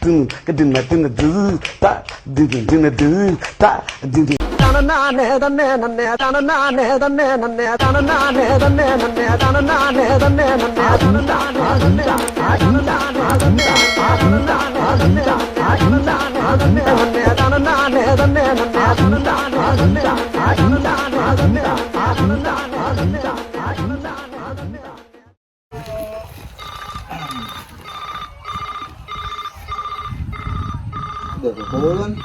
දින දින දු තා දින දින දු තා දින. Phone.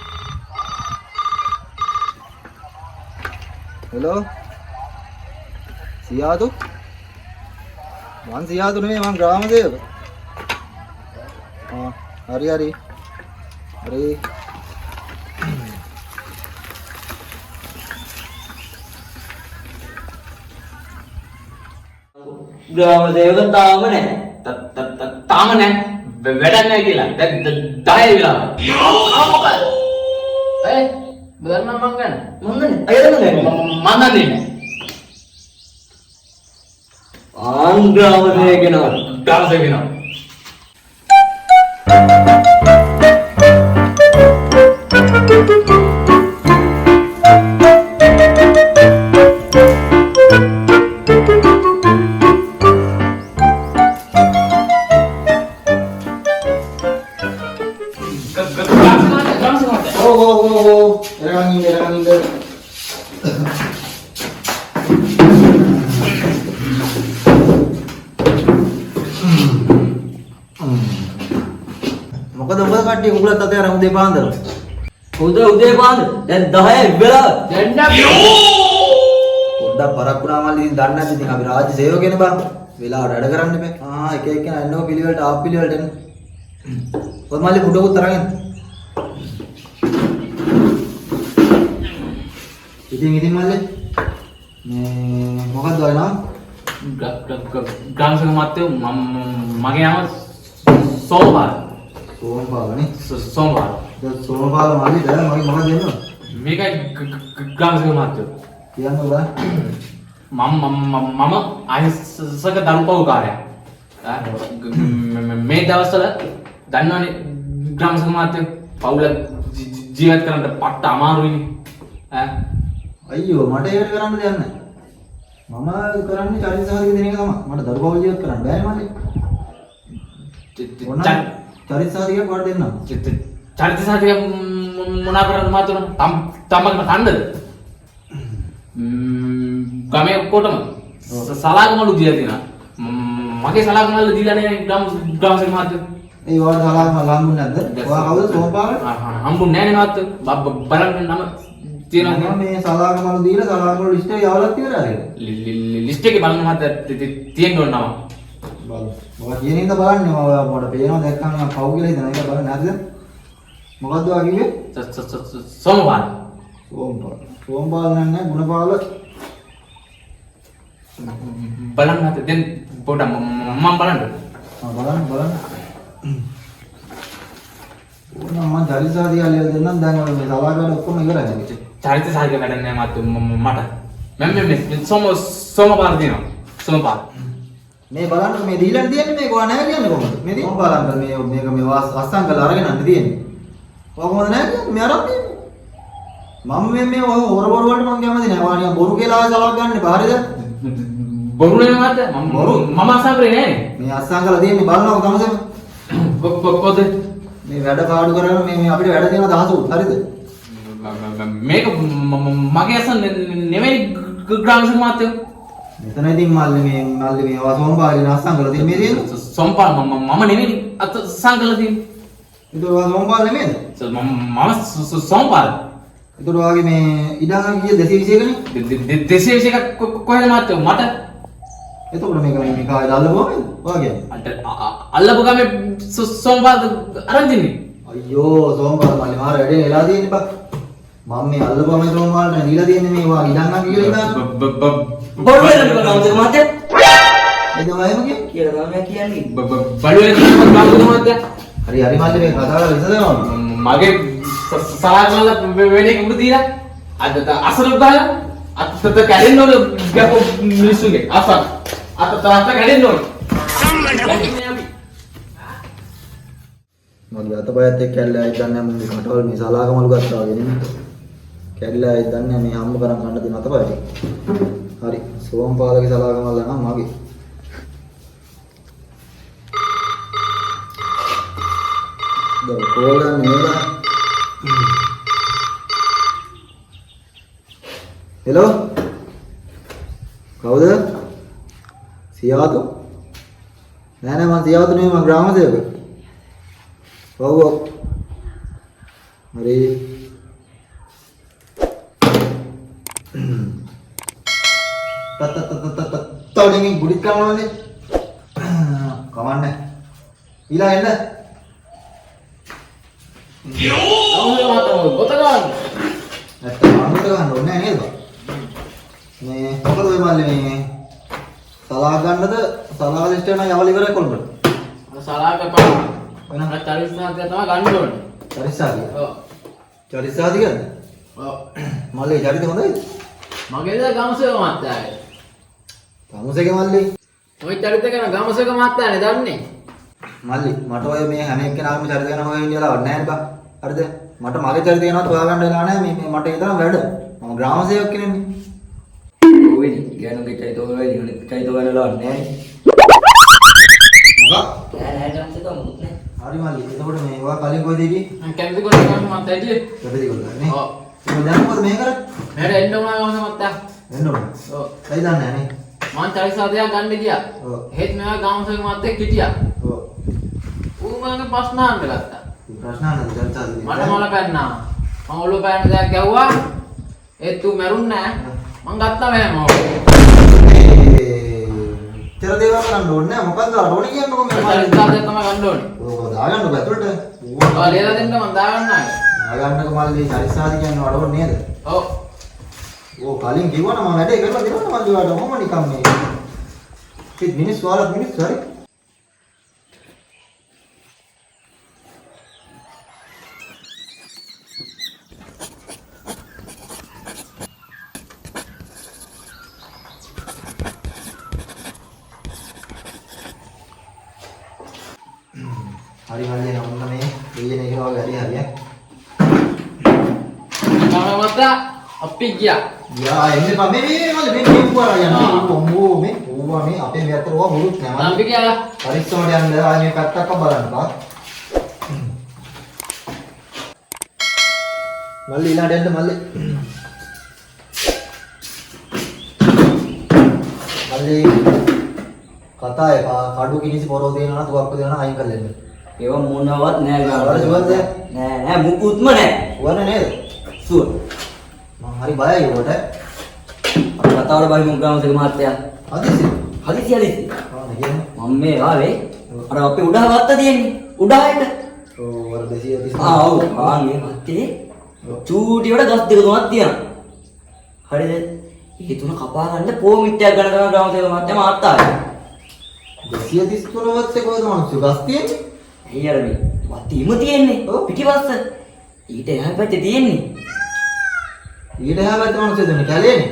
Hello, සියාදු. මං සියාදු නෙමෙයි, මං ග්‍රාම සේවක. ආ, හරි හරි හරි. ග්‍රාම සේවක තාම නැහැ. තාම නෑ, වැඩක් නෑ කියලා. දැන් 10 වෙලාව. මොකද? ඒ දන්නා මං ගැන. මන් දන්නේ. අය දන්නේ නැහැ. මං දන්නේ නෑ. ආන් ග්‍රාම සේවක එනවා. ග්‍රාම සේවක එනවා. ග්‍රාම සේවක මහත්තයා. ඔව් ඔව් ඔව් ඔව්, එනකන් ඉන්න, එනකන් ඉන්න. මොකද මොකද කට්ටිය උගලත් අතේ අරන් උදේ පාන්දර? උදේ උදේ පාන්දර. දැන් 10 වෙලාව. දැන් නෑ. පොඩ්ඩක් පරක් වුණා මල්ලි. ඉතින් දන්නේ නැද්ද ඉතින් අපි රාජ්‍ය සේවකයනේ බං. වෙලාවට වැඩ කරන්න එපා. ආ, එක එක කෙනා එන්නකෝ පිළිවෙලට, ආප් පිළිවෙලට එන්න. ඔය මල්ලි පුඩකුත් අරන් එන්න. ඉතින් ඉතින් මල්ලි, මේ මොකද්ද ඔය නම? ග්‍රාම සේවක මහත්තයෝ, මගේ නම සෝමපාල. සෝමපාල නේ? සෝමපාල. දැන් සෝමපාල මල්ලිට මගේ මොකක්ද දෙන්න ඕන? මේකයි ග්‍රාම සේවක මහත්තයෝ. කියන්න බලන්න. මම මම අහිංසක දරුපව්කාරයා. මේ දවස්වල දන්නවනේ ග්‍රාම සේවක මහත්තයෝ, පවුල ජීවත් කරන්න පට්ට අමාරුයිනේ. ඈ. අයියෝ, මට ඒකට කරන්න දෙයක් නැහැ. මම කරන්නේ චරිත සහතික දෙන එක තමයි. මට දරු පවුල් ජීවත් කරන්න බෑනේ මල්ලි. ඕන චරිත සහතිකයක් ඔයාලට දෙන්නම්. චරිත සහතික මොනා කරන්නද මහත්තයෝ? තම්බගෙන කන්නද? ගමේ ඔක්කොටම සලාගමලු දීලා තියෙනවා. මගේ සලාගමලු දීලා නෑ ග්‍රාම ග්‍රාම සේවක මහත්තයෝ. ඒ ඔයාලට සලාගමල් හම්බුනේ නැද්ද? ඔයා කවුද, සෝමපාල? හම්බුන්නේ නෑනේ මහත්තයෝ. බලන්න නම තියෙනවා. මම මේ සලාගමලු දීලා සලාගමලු ලිස්ට් එක යවලත් ඉවරයි. ලිස්ට් එකේ බලන්න මහත්තයා, තියෙන්න ඕන නම. බලමු. ඔයා කියන හින්දා බලන්නේ. මම ඔයා මට පේනවා දැක්කම මම පව් කියලා හිතනවා. ඒක බලන්න හරිද? මොකද්ද ඔයා කිව්වේ? සෝමපාල. සෝමපාල. සෝමපාල නෑ නෑ, ගුණපාල. බලන්න මහත්තයා, දැන් පොඩ්ඩක් මම බලන්න. ආ, බලන්න බලන්න. ඕන මම චරිත සහතික ලියලා දෙන්නම්. දැන් ඔය මේ සලාගමලු ඔක්කොම ඉවරයි. චරිත සහතික වැඩක් නෑ මහත්තයෝ මට. මම මේ සෝමපාල තියෙනවා. සෝමපාල. මේ බලන්න, මේ දීලා තියෙන්නේ. මේක ඔයා නෑ කියන්නේ කොහොමද? මේ තියෙන්නේ බලන්න, මේ මේක මේ අස්සම් කරලා අරගෙන යන්න තියෙන්නේ. ඔයා කොහොමද නෑ කියන්නේ? මේ අරන් තියෙන්නේ. මම මේ මේ ඔය හොර බොරු වලට මං කැමති නෑ. ඔයා නිකන් බොරු කියලා ආයෙ සලක් ගන්න එපා. හරිද? බොරු නෙමෙයි මහත්තයා. මම බොරු? මම අස්සම් කරේ නෑනේ. මේ අස්සම් කරලා තියෙන්නේ, බලනකො තමසෙම. කොහොමද? මේ වැඩ පාඩු කරගෙන මේ මේ අපිට වැඩ තියෙන දහසුත්, හරිද? මේක මගේ අස්සම් නෙමෙයි ග්‍රාම සේවක මහත්තයෝ. මෙතන ඉතින් මල්ලි, මේ මල්ලි, මේ ඔයා සෝමපාලේ අස්සම් කරලා තියෙන්නේ මේ තියෙන්නේ. සෝමපාල මම නෙමෙයි අස්සම් කරලා තියෙන්නේ. ඒතර ඔයා සෝමපාල නෙමෙයිද? මම සෝමපාල. ඒතර ඔයාගේ මේ ඉඩම් කීය? 221 නේ? 221 කොහෙද මහත්තයෝ මට? එතකොට මේක මේ මේ කායිද අල්ලපුවා නේද? ඔයා කියන්නේ. අර අල්ලපු ගමේ සෝමපාල අරන් තින්නේ. අයියෝ සෝමපාල මල්ලි, මාර වැඩේ වෙලා තියෙන්නේ බං. මම මේ අල්ලපුවා මේ සෝමපාලට දීලා තියෙන්නේ මේ ඔයා ඉඩම් නම් කියලා ඉඳන්. බොරු වෙන්න ග්‍රාම සේවක මහත්තයා. ඒ තමයි එහෙම කියන්නේ. කියලා තමයි කියන්නේ. බලු වෙන ග්‍රාම සේවක මහත්තයා. හරි හරි මල්ලි, මේ කතා කරලා විසඳනවා. මගේ සලාගමල වෙන එක උඩ දීලා අද අසල ගහලා අත කැඩෙන්න ඕන ගැප මිනිස්සුන්ගේ අසක් අත තාත්ත කැඩෙන්න ඕන. මගේ අතපයත් එක්ක කැඩලා ආයෙත් දන්නේ නැහැ මුන්ගේ කටවල් මේ සලාක මලු ගත්තා වගේ නෙමෙයි. කැඩලා ආයෙත් දන්නේ නැහැ මේ හම්බ කරන් කන්න තියෙන අතපය ටික. හරි සෝම්පාලගේ සලාක මල්ල නම් මගේ. දැන් කෝල් ගන්න නේද? හෙලෝ කවුද? සියාතු? නෑ නෑ මං සියාතු නෙමෙයි මං ග්‍රාම සේවක. ඔව් ඔව්. හරි. තත් තත් තත් තත් තව ඩිංගින් ගුඩිත් කරනවනේ. කමන්නේ. ඊළඟ එන්න. ග්‍රාමසේවක මහත්තයා ගොත ගන්න. නැත්තම් මං ගොත ගන්න ඕනේ නෑ නේද? මේ මොකද ඔය මල්ලේ මේ සලාක ගන්නද සලාක ලිස්ට් එක නම් යවලා ඉවරයි කොළඹට. අර සලාක එපා. වෙන අර චරිස්සාදිය තමයි ගන්න ඕනේ. චරිස්සාදිය. ඔව්. චරිස්සාදිය ගන්න. ඔව්. මල්ලේ චරිත හොඳයිද? මගේද ග්‍රාමසේවක මහත්තයාගේ. තමුසේගේ මල්ලේ. ඔය චරිත ගැන ග්‍රාමසේවක මහත්තයානේ දන්නේ. මල්ලි මට ඔය මේ හැම එක්කෙනාගේම චරිත ගැන හොයන්න වෙලාවක් නෑ නේ බං. හරිද? මට මගේ චරිත ගැනවත් හොයාගන්න වෙලා නෑ මේ මේ මට ඒ තරම් වැඩ. මම ග්‍රාම සේවක කෙනෙක්නේ. ඔයනේ ගෑනුගේ චරිත හොයලා ඉතින් චරිත හොයන්න වෙලාවක් නෑ. මොකක්? නෑ නෑ ග්‍රාමසේවක මුකුත් නෑ. හරි මල්ලි. එතකොට මේ ඔයා කලින් කොයිද හිටියේ? මං කැමති කොට ග්‍රාමසේවක මහත්තයා හිටියේ. කැපති කොල්ලා නේ. ඔව්. ඒක දැන් මොකද මේ කරන්නේ? මෙහෙට එන්න ඕන ග්‍රාමසේවක මහත්තයා. එන්න ඕන. ඔව්. ඇයි දන්නේ නෑ නේ? මං චරිස්සාදියක් ගන්න ගියා. ඔව්. එහෙත් මෙයා ග්‍රාමසේවක මහත්තයෙක් හිටියා. ඔව්. ඌ මගේ ප්‍රශ්න අහන්න ගත්තා. ඉතින් ප්‍රශ්න අහන්නද චරිත මට මොළ පැන්නා. මං ඔළුව පෑන්න දෙයක් ගැහුවා. ඒත් ඌ මැරුන්නේ නෑ. මං ගත්තා මෙහෙම ඔව්. එච්චර දේවල් කරන්න ඕනේ නෑ. මොකද්ද අර ඕනේ කියන්නකෝ මේ මල්ලි. චරිස්සාදියක් තමයි ගන්න ඕනේ. ඔව් දාගන්නකෝ ඇතුළට. ඔයා ලියලා දෙන්න මං දාගන්න ආයේ. දාගන්නකෝ මල්ලි චරිස්සාදි කියන්නේ වඩ ඕනේ නේද? ඔව්. ඔව් කලින් කිව්වනම් මම වැඩේ කරලා දෙනවනේ මල්ලි ඔයාලට. ඔහොම නිකන් මේ. ඉතින් මිනිස්සු ඔයාලත් මිනිස්සු හරි. හරි මල්ලි ඔන්න මේ දෙයියනේ කියලා වගේ හරි හරි ඈ. ග්‍රාමසේවක මහත්තයා අපි ගියා. යා එන්න එපා මේ මේ මල්ලි මේ මේ ඌවා යන්න. ඌ මේ ඌවා මේ අපේ මේ අතර ඌවා හුරුත් නෑ මල්ලි. අපි ගියා. පරිස්සමට යන්න ආයේ මේ පැත්තක්ව බලන්න බා. මල්ලි ඊළඟට යන්න මල්ලි. මල්ලි කතා එපා කඩු කිනිසි පොරව තියෙනවා නම් තුවක්කු තියෙනවා නම් අයින් කරලා එන්න. ඒව මොනවත් නෑ ඔයාලා සුවද? නෑ නෑ මුකුත්ම නෑ. සුවද නේද? සුව. මං හරි බයයි ඔබට. අපි කතාවල බලමු ග්‍රාමසේවක මහත්තයා. හදිසි. හදිසි හදිසි. කොහොමද කියන්නේ? මම මේ ආවේ අර අපේ උඩහ වත්ත තියෙන්නේ. උඩහයට. ඔව් අර 230. ආ ඔව්. ආන් ඒ වත්තේ චූටි වල ගස් දෙක තුනක් තියෙනවා. හරිද? ඒ තුන කපා ගන්න පොමිට්ටයක් ගන්න තමයි ග්‍රාමසේවක මහත්තයා මාත් ආවේ. 233 වත්තේ කොහෙද මිනිස්සු ගස් තියෙන්නේ? ඇයි අර මේ වත්තේ ඉම තියෙන්නේ? ඔව්. පිටිපස්ස. ඊට එහා පැත්තේ තියෙන්නේ. ඊට එහා පැත්තේ මිනිස්සු දෙන්නේ කැලේනේ.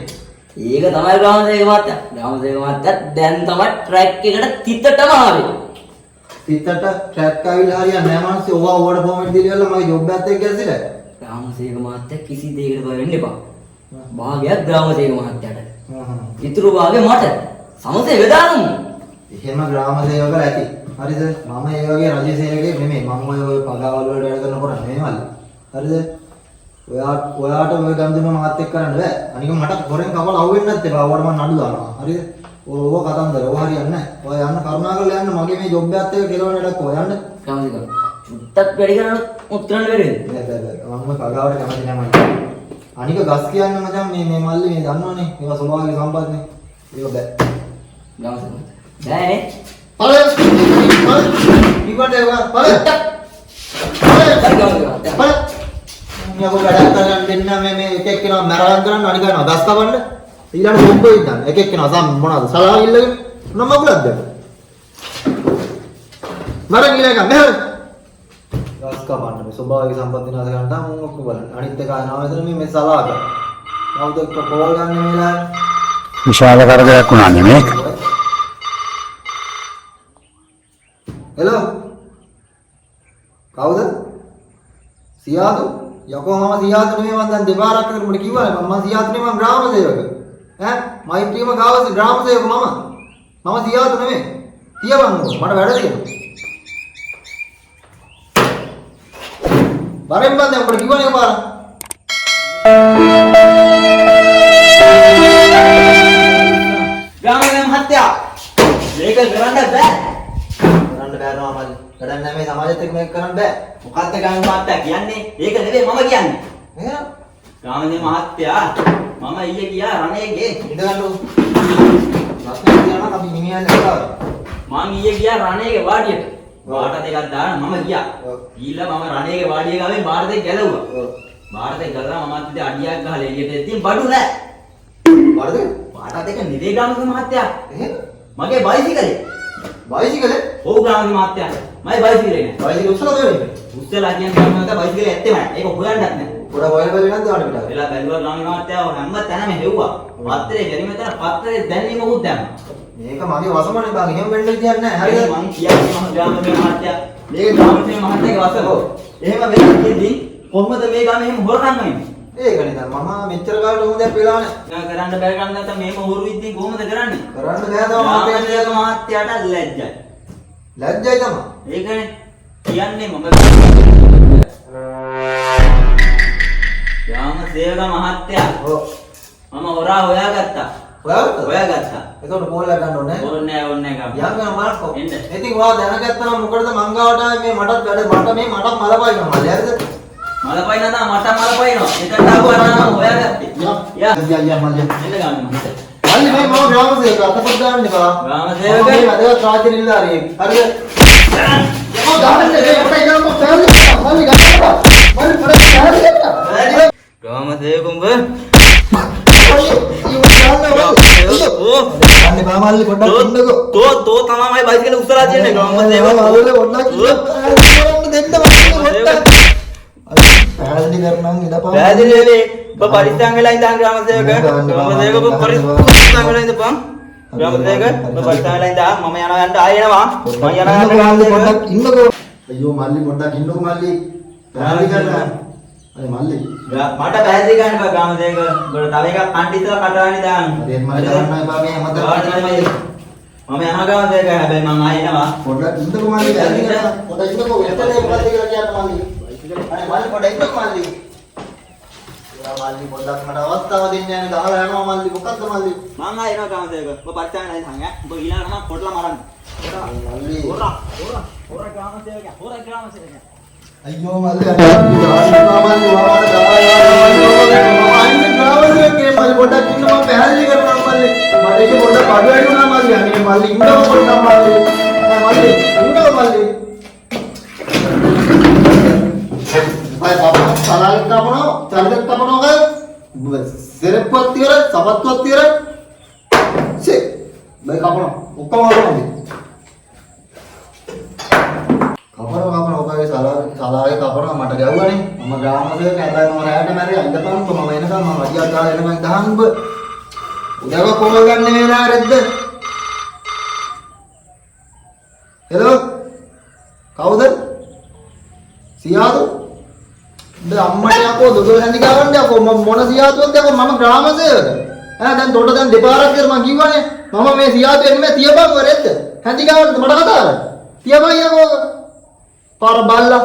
ඒක තමයි ග්‍රාමසේවක මහත්තයා. ග්‍රාමසේවක මහත්තයා දැන් තමයි ට්‍රැක් එකට තිතටම ආවේ. තිතට ට්‍රැක් ආවිල්ලා හරියන්නේ නෑ මිනිස්සු. ඕවා ඕවට පොමිට් දීලා ඉවරලා මගේ ජොබ් එකත් එක්ක ගැසිලා. ග්‍රාමසේවක මහත්තයා කිසි දෙයකට බය වෙන්න එපා. භාගයක් ග්‍රාමසේවක මහත්තයාට. හ්ම්. ඉතුරු භාගය මට. සමසේ බෙදාගමු. එහෙම ග්‍රාම සේවකලා ඇති. හරිද? මම ඒ වගේ රජ සේවකයෙක් නෙමෙයි. මම ඔය ඔය පගාවල් වලට වැඩ කරන කොරා නෙමෙයි මල්ලි. හරිද? ඔයාට ඔය ගනුදෙනුව මාත් එක්ක කරන්න බෑ. අනික මට හොරෙන් කපලා අහුවෙන්නත් එපා. ඔයාට මං නඩු දානවා. හරිද? ඔය ඔය කතන්දර ඔය හරියන්නේ නෑ. ඔයා යන්න කරුණාකරලා යන්න මගේ මේ ජොබ් එකත් එක්ක කෙලවන වැඩක් ඔය යන්න. ග්‍රාමසේවක චුට්ටක් වැඩි කරලා මුත් කරන්න බැරිද? බෑ බෑ බෑ. මම ඔය පගාවට කැමති නෑ මල්ලි. අනික ගස් කියන්නේ මචං මේ මේ මල්ලි මේ දන්නවනේ. ඒවා ස්වභාවික සම්පත්නේ. ඒක බෑ. ග්‍රාමසේවක බෑනේ. පළ පළ ඉවට ඒවා පළ පළ හරි ග්‍රාමසේවක මහත්තයා. පළ මේ අකෝ වැඩක් කරගන්න දෙන්න මේ මේ එක එක්කෙනා මැරලම් කරන්න අනික යනවා ගස් කපන්න ඊළඟ බොම්බ ඉන්නන්න එක එක්කෙනා සම් මොනවාද සලා ඉල්ලගෙන මොන මගුලක්ද මරන් ඊළඟ මෙහෙම ගස් කපන්න මේ ස්වභාවික සම්පත් විනාශ කරන්න තමයි මුන් ඔක්කොම බලන්නේ අනිත් එක ආනවා මෙතන මේ මේ සලා ගන්න කවුද එක්ක කෝල් ගන්න මේ වෙලාවේ විශාල කරදරයක් වුණානේ මේක. හෙලෝ කවුද සියාදු යකෝ මම සියාදු නෙමෙයි මං දැන් දෙපාරක් විතර උඹට කිව්වා මම සියාදු නෙමෙයි මං ග්‍රාම සේවක. ඈ මෛත්‍රීම ගාවස ග්‍රාම සේවක මම. මම සියාදු නෙමෙයි. තියපන් ඕක මට වැඩ තියෙනවා. වරෙන් බං දැන් උඹට කිව්වනේ එකපාර. ග්‍රාම මහත්තයා මේක කරන්න බෑ. කරන්න බෑ නෝ මල්ලි. වැඩක් නෑ මේ සමාජෙත් එක්ක මේක කරන්න බෑ. මොකද්ද ග්‍රාම මහත්තයා කියන්නේ? ඒක නෙවෙයි මම කියන්නේ. නේද? ග්‍රාම මහත්තයා මම ඊයේ ගියා රණේගේ. ඉඳ ගන්න ඕන. ප්‍රශ්නයක් තියෙනවා නම් අපි හිමියන් කතා කරමු. මං ඊයේ ගියා රණේගේ වාඩියට. වාට දෙකක් දාන මම ගියා. ගිහිල්ලා මම රණේගේ වාඩිය ගාවෙන් බාර දෙක ගැලවුවා. බාර දෙක ගලලා මමත් ඉතින් අඩියක් ගහලා එළියට එද්දී බඩු නෑ. බාර දෙක? බාර දෙක නෙවෙයි ග්‍රාම මහත්තයා. එහෙම? මගේ බයිසිකලේ. බයිසිකලේ? ඔව් ග්‍රාම මහත්තයා. මගේ බයිසිකලේ නෑ. බයිසිකල් උස්සලා දෙන්නේ. උස්සලා කියන්නේ ග්‍රාම මහත්තයා බයිසිකලේ ඇත්තෙම නෑ. ඒක හොයන්නත් නෑ. පොඩ හොයලා බලන්න නැද්ද වාඩි පිටාව? වෙලා බැලුවා ග්‍රාම මහත්තයා හැම තැනම හෙව්වා. පත්‍රේ බැරිම තැන පත්‍රේ දැන්නේ මොකුත් දැම්මා. මේක මගේ වසමනේ බං. එහෙම වෙන්න විදියක් නෑ. හරිද? මං කියන්නේ මම ග්‍රාම මහත්තයා මේක ග්‍රාම මහත්තයාගේ වසම. එහෙම වෙලා තියෙද්දි කොහොමද මේ ගාම එහෙම හොරකම් වෙන්නේ? ඒකනේ දැන් මම මෙච්චර කාලෙට ඔහොම දෙයක් වෙලා නෑ. දැන් කරන්න බැරි කම නැත්තම් මේම හොරු ඉද්දී කොහොමද කරන්නේ? කරන්න බෑ තමයි මහත්තයාට ලැජ්ජයි. ලැජ්ජයි තමයි. ඒකනේ කියන්නේ මම ග්‍රාම සේවක මහත්තයා. ඔව්. මම හොරා හොයාගත්තා. හොයාගත්තද? හොයාගත්තා. එතකොට කෝල් එකක් ගන්න ඕනේ. ඕනේ නෑ ඕනේ නෑ ගම. යන් ගන්න බලන්නකෝ. එන්න. ඉතින් ඔයා දැනගත්තා නම් මොකටද මං ගාවට ආවේ මේ මටත් වැඩ මට මේ මටත් මල පයින්නවා මල්ලි හරිද? මල පයින්නවා තමයි මට මල පයින්නවා. එතනට ආපුවා නම් හොයාගත්තේ. යා යා යා මල්ලි. එන්න ගන්න මහත්තයා. මල්ලි මේ මම ග්‍රාම සේවක අතපොත් දාන්න එපා. ග්‍රාම සේවක? මම මේ වැදගත් රාජ්‍ය නිලධාරියෙක්. හරිද? මම ගහන්නේ මේ මට ඉතින් මම පැහැදිලි කරනවා. මල්ලි ගන්න එපා. මල්ලි පොඩක් පැහැදිලි කරන්න. ග්‍රාම සේවක උඹ ගන්න එපා මල්ලි පොඩ්ඩක් ඉන්නකෝ. තෝ තෝ තමයි මගේ බයිසිකල් උස්සලා තියන්නේ ග්‍රාම සේවක. මල්ලි පොඩ්ඩක් ඉන්න දෙන්න මල්ලි පොඩ්ඩක්. පැහැදිලි කරනම් ඉඳපන්. පැහැදිලි වෙලේ ඔබ පරිස්සම් වෙලා ඉඳන් ග්‍රාම සේවක. ග්‍රාම සේවක ඔබ පරිස්සම් වෙලා ඉඳපන්. ග්‍රාම සේවක ඔබ පරිස්සම් වෙලා ඉඳන් මම යනවා යන්න ආයෙ එනවා. මම යනවා යන්න ග්‍රාම සේවක. පොඩ්ඩක් ඉන්නකෝ. අයියෝ මල්ලි පොඩ්ඩක් ඉන්නකෝ මල්ලි. පැහැදිලි කරන්න. අනේ මල්ලි. මට පැහැදිලි කරන්න බෑ ග්‍රාම සේවක. උඹට තව එකක් කන්ටි ඉස්සලා කටවන්නේ දාන්න. හරි මල්ලි කරන්න එපා මේ හැමදාම. මම යනවා ග්‍රාම සේවක. හැබැයි මං ආයෙ එනවා. පොඩ්ඩක් ඉන්නකෝ මල්ලි පැහැදිලි කරන්න. පොඩ්ඩක් ඉන්නකෝ වෙතලේ මොකද්ද කියලා කියන්න මල්ලි. අනේ මල්ලි පොඩ්ඩක් ඉන්නකෝ මල්ලි. යා මල්ලි පොඩ්ඩක් මට අවස්ථාව දෙන්න යන්නේ ගහලා යනවා මල්ලි මොකද්ද මල්ලි? මං ආයෙ එනවා ග්‍රාම සේවක. ඔබ පරිස්සම් වෙලා ඉඳන් ඈ. උඹ ඊළඟට මං කොටලා මරන්න. මල්ලි හොරා හොරා හොරා ග්‍රාම සේවක. හොරා ග්‍රාම සේවක. අයියෝ මල්ලි අනේ ගහන්න මල්ලි වාට ගහලා මම අයින්නේ ග්‍රාම සේවකේ මල්ලි පොඩ්ඩක් ඉන්න මම පැහැදිලි කරනවා මල්ලි. මට ඒක පොඩ්ඩක් බඩු වැඩි වුණා මල්ලි. අනේ මල්ලි ඉන්නකෝ පොඩ්ඩක් මල්ලි. ඈ මල්ලි ඉන්නකෝ මල්ලි. බයි බබා සලාල් කපනවා චරිතක් කපනවා කයි සෙරප්පුවක් ඉවරයි සපත්තුවක් ඉවරයි ෂේ බයි කපනවා ඔක්කොම කපනවා කපනවා කපනවා ඔකගේ සලාගේ කපනවා මට ගැව්වනේ මම ග්‍රාම සේවක හැබැයි මම රැයට මැරියා ඉඳපන්කො මම එනකම් මම අඩියක් ගාලා එනකන් ගහන් උඹ උදේව කොහොමද ගන්න මේ වෙලාව රෙද්ද හෙලෝ කවුද සියාදු උඹ අම්මට යකෝ දොදොල් හැඳි ගාවන්න යකෝ මම මොන සියාදුවක්ද යකෝ මම ග්‍රාම සේවක ඈ දැන් තොට දැන් දෙපාරක් විතර මං කිව්වනේ මම මේ සියාදු එන්නේ මම තියපන් ඔය රෙද්ද හැඳි ගාවන්නද මට කතා කරන්නේ තියපන් යකෝ පාර බල්ලා.